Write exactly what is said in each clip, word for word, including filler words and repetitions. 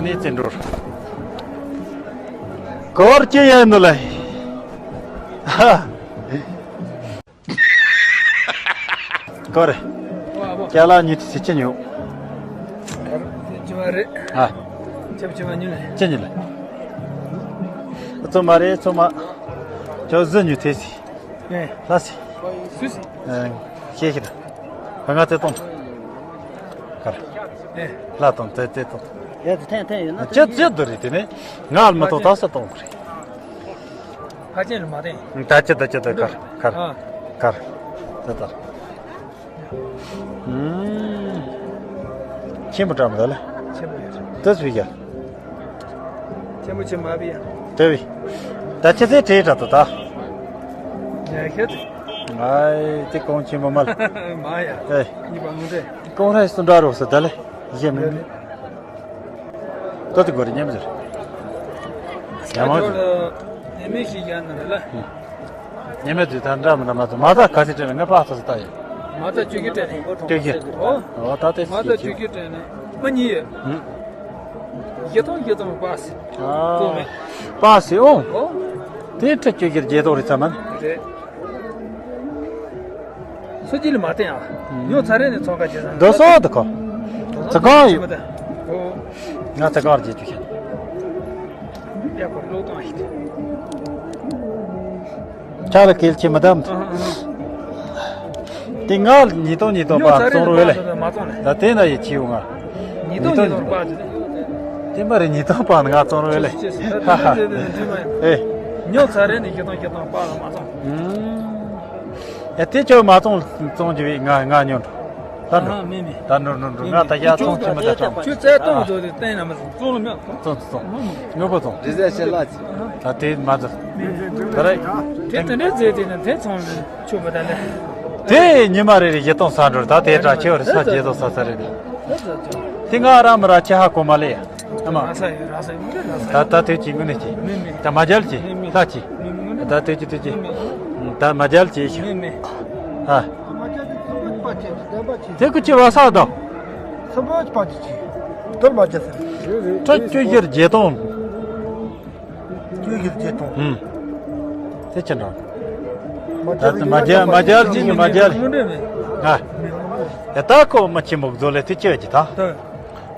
ནས་བཙན་འགྲོར། གོར་ཅི་ཡན་ནུ་ལ། ཧ། གོ་རེ། ཅ་ལག་ཉུ་ཏི་སི་ཅི་ཉོ། ཅི་མ་རེད། ཨ། ཅབ་ཅི་མ་ཉོ་ལེ། ཅི་ཉོ་ལེ། ཚོ་མ་རེད་ཚོ་མ། ཅོ་ཟི་ཉུ་ཏི་སི། ལྷ་སི། སུ་སི། ཤེས་ཤེས་ད། ང་ཚེ་གཏོང་། གར། ལྷ་གཏོང་ཚེ་ཚེ་གཏོང་། ཡ་ཚེ་ཐན་ཐན་ཡོད་ན། ཅི་ཅི་འདི་རེད་དེ་ནས། ང་ལ་མ་གཏོང་ད་ས་གཏོང་གི་རེད། ཕ་ཆེན་ལ་མ་བརྟེན། ད་ཅི་ད་ཅི་ད་གར་གར་གར། ད་ད། ཆེན་པོ་འདྲ་མི་འདུག་ལ། ཆེན་པོ་ཡོད་རེད། ཏི་སི་བི་ཡ། ཆེན་པོ་ཆེན་མ་བི་ཡ། ཏི་བི། ད་ཁྱེད་ཚེ་བྲེལ་དྲག་ཏུ་ད། ཡ་ཁྱེད་ཚེ། ཨའི་དེ་གོང་ཆེན་པོ་མ་ལ། མ་ཡ། ཨེ། གཉིས་པ་ངོ་འདྲེ། གོང་ར་སུ་འདྲ་རོགས་སུ་ད་ལེ། ཡེ་མི་མི། ཏོ་དེ་གོ་རེ་ཉམས་ཟེར། ཉམས་མ་ཟེར། ཉམས་མེད་ཞིག་ཡང་ན་རེ་ལ། ཉེ་མེད་དུས་ད་འདྲ་མི་འདྲ་མ་ཚོ་མ་རྩ་ག་ཚད་སྤྲད་ན་ངས་པགས་ཚོ་ཚོ་ལྟ་ཡོད། མ་རྩ་བཅུ་བཞི་སྤྲད་ནས། བཅུ་བཞི། ཨོ། ཨོ་ད་དེ་མ་རྩ་བཅུ་བཞི་སྤྲད་ནས་མི་གཉིས་ཡོད། ཧུམ། བཞི་སྟོང་བཞི་སྟོང་པགས་སི། ཨ། ཙོ་མེད། པགས་སི་ཨོ། ཨོ། དེ་ཁྲི་བཅུ་བཞི་བརྒྱད་སྟོང་རེད་ཚ་མ་ནི། རེད། སུ་གཅིག་ལ་མ་བརྟེན་ཨ། ཉོ་ཚར་རེ་ནས་ཚོང་ཁ་བྱེད་ས། འགྲོ་སོང་དུ་གོ། ཚ་གང་ཡོད། ཨོ། ང་ཚ་གང་རྗེས་བཅུ་ཤན། ཡ་གོ་ལོ་གང་ཡིན། ཆ་ལ་གལ་ཆེ་མི་གདམ། དེ་ང་ཉིས་སྟོང་ཉིས་སྟོང་པ་བཙོང་རོགས་ལེ། ད་དེ་ན་ཡི་ཆིའུ་ང་། ཉིས་སྟོང་ཉིས་སྟོང་པ། དེ་མ་རེད་ཉིས་སྟོང་པ་ང་བཙོང་རོགས་ལེ། ཧ་ཧ། ཨེ། ཉོ་ཚར་རེ་ནས་བཞི་སྟོང་བཞི་སྟོང་པ་ལ་མ་བཙོང་། ཨེ་དེ་ཁྱོད་མ་བཙོང་བཙོང་རྒྱུ་བས་ང་ང་ཉོ་འགྲོ། ད་འགྲོ། ཨ་མེད་མེད། ད་འགྲོ་འགྲོ་འགྲོ་ང་ད་ཡ་ཚོང་ཆེན་མོ་ད་ཀྲང་། ཁྱོད་རྩ་གཏོང་བཟོ་དེ་བསྟན་ན་མ་སོང་བཙོང་ལ་མེད། ཙོང་ཙོང་། དངོས་པོ་ཙོང་། རི་ཟས་ཤེ་ལ་ཅི། ད་དེ་མ་ཙོ། ད་རེད། དེ་དེ་འདྲའི་རྫས་དེ་ནི་དེ་ཚོང་ལ་ཆོག་པ་ད་ལེ། དེ་ཉི་མ་རེ་རེ་བཞི་སྟོང་ས་འགྲོ་ད་དེ་དྲག་ཆེ་བ་རེ་ས་བརྒྱད་སྟོང་ས་ས་རེ་རེད། དེ་ང་ར་མི་ར་ཆེ་ཧ་གོ་མ་ལེ་ཡ། ཨ་མ། ར་ས་ཡོད་ར་ས་ཡོད་མི་ར་ས། ད་ད་དེ་ཅི་ངུ་ནི་ཅི། མེད་མེད། ད་མ་རྒྱལ་ཅི། མེད་མེད། ལྷ་ཅི། མེད་མེད་ངུ་ནི། ད་དེ་ཅི་དེ་ཅི། མེད་མེད། ད་མ་རྒྱལ་ཅི་ཤི། མེད་མེད། ཨ། དེ་ཀུ་ཅི་བ་ས་དང་། སམ་བྷོ་ཅི་པ་ཅི་ཅི། དོར་མ་ཅི་ཟེར། ཁྲི་བཅུ་བཞི་བརྒྱད་སྟོང་། བཅུ་བཞི་བརྒྱད་སྟོང་། ཧུམ། དེ་ཅི་འདྲ། ད་དེ་མ་རྒྱལ་མ་རྒྱལ་ཅི་ནི་མ་རྒྱལ། ཨ། ཡ་ད་ཁོ་མ་ཆེན་པོ་བཟོ་ལེ་དེ་ཅི་བ་ཅི་ད།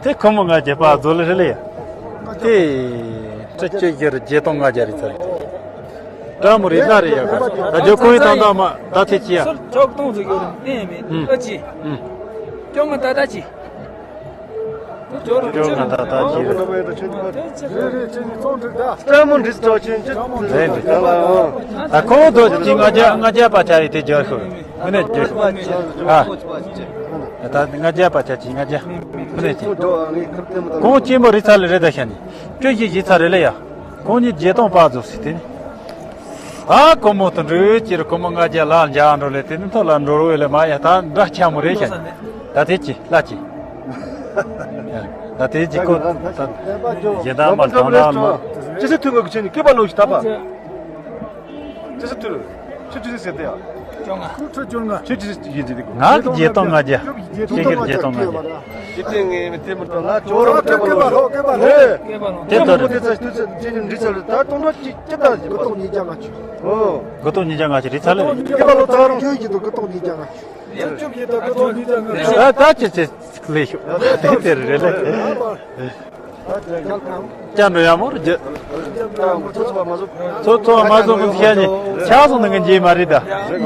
དེ་ཁོ་མོ་ང་རྒྱལ་པ་བཟོ་ལེ་རེ་ལེ་ཡ། དེ་ཁྲི་བཅུ་བཞི་བརྒྱད་སྟོང་ལྔ་བརྒྱ་རེ་ཚར། ཀྲ་མོ་རི་ལ་རེ་ཡ་ག་ད་ཇོ་ཁོའི་དང་དང་མ་ད་དེ་ཅི་ཡ། སོར་ཅོག་སྟོང་ཚོ་ཡོད་རེད་ཨེ་མེད་ཨ་ཅི། ཀྱོ་ང་ད་ད་ཅི། ཀྱོ་ང་ད་ད་ཅི་རེད། ཀྲ་མོ་རི་ཅོག་ཆེན་ཅི། རེད་རེད། ད་ཁོ་དོ་ཅི་ལྔ་བརྒྱ་ལྔ་བརྒྱ་པ་ཆ་ཡི་དེ་ཇོ་ཁོ། ཨ་ནི་ཇོ་ཁོ། ཨ། ད་ལྔ་བརྒྱ་པ་ཆ་ཅི་ལྔ་བརྒྱ། ཨ་ནི་ཅི། གོང་ཆེན་པོ་རི་ཚ་ལེ་རེད་ད་ཤ་ནི། བཅུ་བཞི་བཞི་ཚ་རེད་ལེ་ཡ། ཁོང་གཉིས་བརྒྱད་སྟོང་པ་རྫོགས་སྲིད་དེ་ནི། ཨ་ཁོ་མོ་དང་འགྲོ་ཡོད་ཅེར་ཁོ་མོ་ལྔ་བརྒྱ་ལ་འཇག་འགྲོ་ལེ་དེ་ནི་ཐོག་ལ་འགྲོ་རོགས་ལེ་མ་ཡ་ད་འདྲ་ཆ་མོ་རེད་ཤ་ནི། ད་དེ་ཅི་ལ་ཅི། ད་དེ་ཅི་ཁོ་ད་གཞན་དག་མ་གྲོང་ནང་མ། ཅི་སི་ཐུན་ག་གི་ཆེ་ནི་སྐེད་པ་ལོག་ཤི་ད་པ། ཅི་སི་ཐུན། ཁྱོད་ཅི་སི་ཟེར་ཏེ་ཡ། ཁྲི་བཅོ་ལྔ། ཁྱོད་ཅི་སི་ཡིན་ཅི་དེ་གོ། ང་གི་བརྒྱད་སྟོང་ལྔ་བརྒྱ། ཁྱེད་ཀྱི་བརྒྱད་སྟོང་ལྔ་བརྒྱ། ཅི་སྟེ་ངས་མི་དེ་མི་འགྲོ་ལ་ཇོ་རོ་སྐེད་པ་ལོག་ཤི། སྐེད་པ་ལོག་ཤི། དེ་ལྟར་དེ་ཚ་དུས་ཚོད་ཅི་ནི་འདྲི་ཚར་ད་སྟོང་ཕྲག་གཅིག་ཅི་ད་ཡིན་གོ། དགུ་སྟོང་ཉིས་བརྒྱ་ལྔ་བཅུ། ཨོ། དགུ་སྟོང་ཉིས་བརྒྱ་ལྔ་བཅུ་རེད་ཚར་ལེ། སྐེད་པ་ལོག་ཚར་རོ། ཁྱོད་ཀྱི་དུ་དགུ་སྟོང་ཉིས་བརྒྱ་ལྔ་བཅུ། ཡང་བཅུ་བཞི་དང་དགུ་སྟོང་ཉིས་བརྒྱ་ལྔ་བཅུ། ད་ད་ཅི་ཅི་ལས་ཤོག་དེ་དེ་རེད་ལེ། ཅང་འགྲོ་ཡ་མོ་རེད། ཚོ་ཚོ་མ་བཟོ་མི་ཤ་ནི་ཆགས་སོང་ནི་ངན་རྗེས་མ་རེད་ད།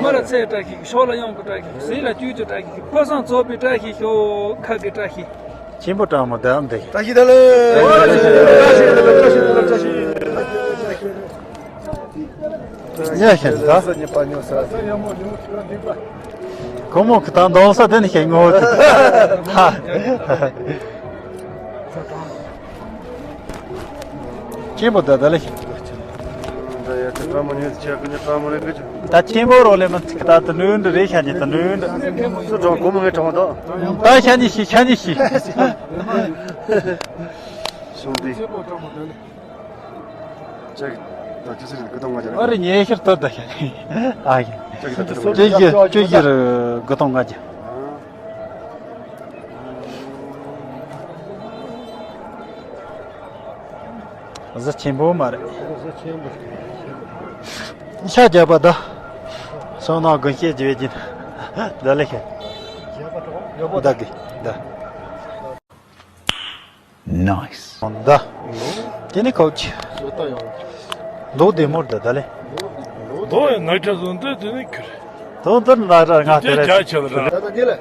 མི་ལ་ཚེ་བཀྲ་ཤིས་ཤོག་ལ་གཡང་པོ་བཀྲ་ཤིས་ཟས་ལ་བཅུད་ཀྱི་བཀྲ་ཤིས་ཕོ་བཟང་ཚོགས་པའི་བཀྲ་ཤིས་ཤོག་ཁ་གི་བཀྲ་ཤིས། ཆེན་པོ་དྲང་མོ་བདམས་ཏེ། བཀྲ་ཤིས་བདེ་ལེགས། བཀྲ་ཤིས་བདེ་ལེགས། བཀྲ་ཤིས་བདེ་ལེགས། བཀྲ་ཤིས་བདེ་ལེགས། ཉལ་ཤེས་ད། ཁོ་མོ་གི་ད་འདོང་ས་དེ་ནི་ཤེས་ངོ་། ཧ། ཆེན་པོ་ད་ད་ལེ་ཤེས། ད་ཆེན་པོ་རོ་ལེ་མ་ཚིག་ད་དུ་ནུན་འདྲ་རེ་ཤ་ཉི་ད་ནུན་འདྲ། སུ་གྲོང་གོ་མོ་ངའི་གྲོང་ད། ད་ཤ་ཉི་ཤི་ཤ་ཉི་ཤི། གཞུང་འདི། ཅག་ད་ཅི་ཟེར་གི་དང་ང་ཅག་ཨ་རི་ཉེ་ཤར་ཏོ་ད་ཤ་ཨ་ཡ། ཅག་ད་ཅི་ཟེར་ཅི་ཟེར་གི་དང་ང་ཅག་གཟི་ཆེན་པོ་མ་རེད། ཤ་རྒྱབ་པ་ད། སོང་ན་དགུན་ཤེས་བརྗེ་བའི་རྒྱུན། ད་ལེ་ཤ། ད་གི་ད། Nice. ད། དེ་ནི་ཁོ་ཅི། ལོ་བདེ་མོར་ད་ད་ལེ། ལོ་ཡང་ངའི་གྲས་སོང་དུས་དེ་ནི་ཁྱོད། དོན་དུ་ན་ར་ང་དེ་ར། ད་ད་དེ་ལ། ད་ད་དེ་ལ།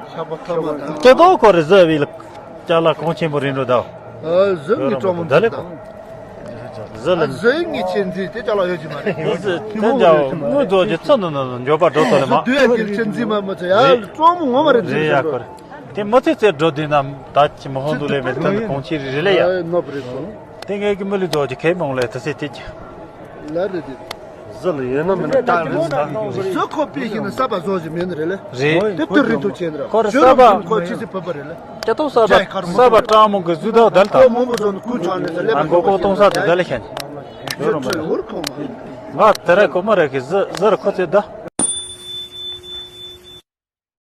ཤ་པ་ཐ་མ་ད། ཀྱེ་དོ་ཁོ་རེ་ཟ་བི་ལ། ཅ་ལག་གོང་ཆེན་པོ་རིན་འགྲོ་ད། ཨ་ཟི་ངི་ཙོ་མོ་ད་ལེ། ཟི་ལ། ཨ་ཟི་ངི་ཆེན་ཟི་དེ་ཅ་ལག་ཡོད་ཀྱི་མ་རེད། ཟི་དེ་འཇའ་དངུལ་རྫོགས་ཀྱི་ཚོ་ནུ་ནུ་འཇོག་པ་འགྲོ་ཚོ་ལེ་མ། དུ་ཡ་གི་ཆེན་ཟི་མ་མ་ཚོ་ཡ་ཙོ་མོ་ངོ་མ་རེད། རེད་ཡ་ཁོ་རེ། དེ་མི་ཚེ་ཚེ་འགྲོ་དུས་ན་ད་ཅི་མི་ཧོན་དུ་ལེ་མེད་དོན་གོང་ཆེ་རེད་ལེ་ཡ། ཨ་ནོ་བ་རེད་ཚོ། དེ་ངས་ཀྱི་མི་ལུས་རྫོགས་ཀྱི་ཁེ་མོང་ལེ་ད་སེ་དེ་ཅི། ལ་རེད་དེ། ཟི་ལ་ཡོད་ན་མིན་ན་སྟག་རེད་ཟི། ཟི་ཁོ་པེ་ཤིན་ན་ས་པ་བཟོ་ཞིག་མེད་ནི་རེད་ལེ། རེད། དེ་དུ་རི་དུ་ཆེན་ར་ཁོ་ར་ས་པ། ཁོ་ཆི་སི་བབ་པ་རེད་ལེ། ཀྱེ་དོ་ས་པ་ས་པ་ཀྲང་མོ་གི་ཟུ་དག་དལ་ཁོ་དང་། མོ་མོ་བཟོ་ནི་ཀུན་ཆང་ནས་ལེ། ཨ་མགོ་ཀོ་གཏོང་ས་དེ་དལ་ལེ་ཤན། ཟི་ཁྲི་ཧུར་ཁོ་མ། ང་དེ་ར་ཁོ་མ་ར་གི་ཟི་ཟི་ར་ཁོ་ཚེ་ད།